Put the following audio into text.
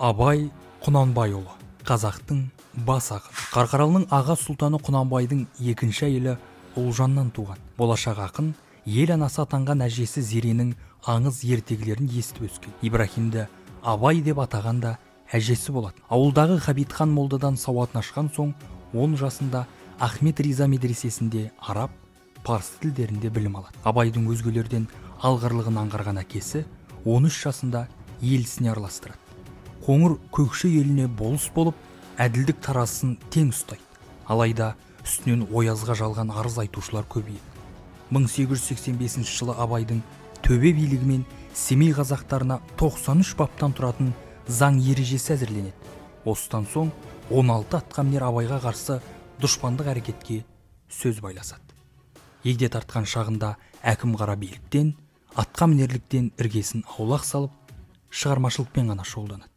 Абай Құнанбайұлы, қазақтың бас ақыны. Қарқаралының аға сұлтаны Құнанбайдың екінші әйелі Ұлжаннан туған. Болашақ ақын ел анасы атанған әжесі Зеренің аңыз ертегілерін естіп өскен. Ибрахимді Абай деп атаған да әжесі болады. Ауылдағы Хабитхан молдадан сауатын ашқан соң 10 жасында Ахмет Риза медресесінде араб, парсы тілдерінде білім алады. Абайдың өзгелерден алғырлығын аңғарған әкесі 13 жасында елісіне араластырады. Қоңыр Көкше еліне болыс болып, әділдік таразысын тең ұстайды. Алайда үстінен оязға жалған арыз айтушылар көбейеді. 1885 жылы Абайдың төбе билігімен Семей қазақтарына 93 баптан тұратын заң ережесі әзірленеді. Осыдан соң 16 атқамінер Абайға қарсы дұшпандық әрекетке сөз байласады. Егде тартқан шағында әкім қара биліктен, атқамінерліктен іргесін аулақ салып, шығармашылықпен ғана шұғылданады.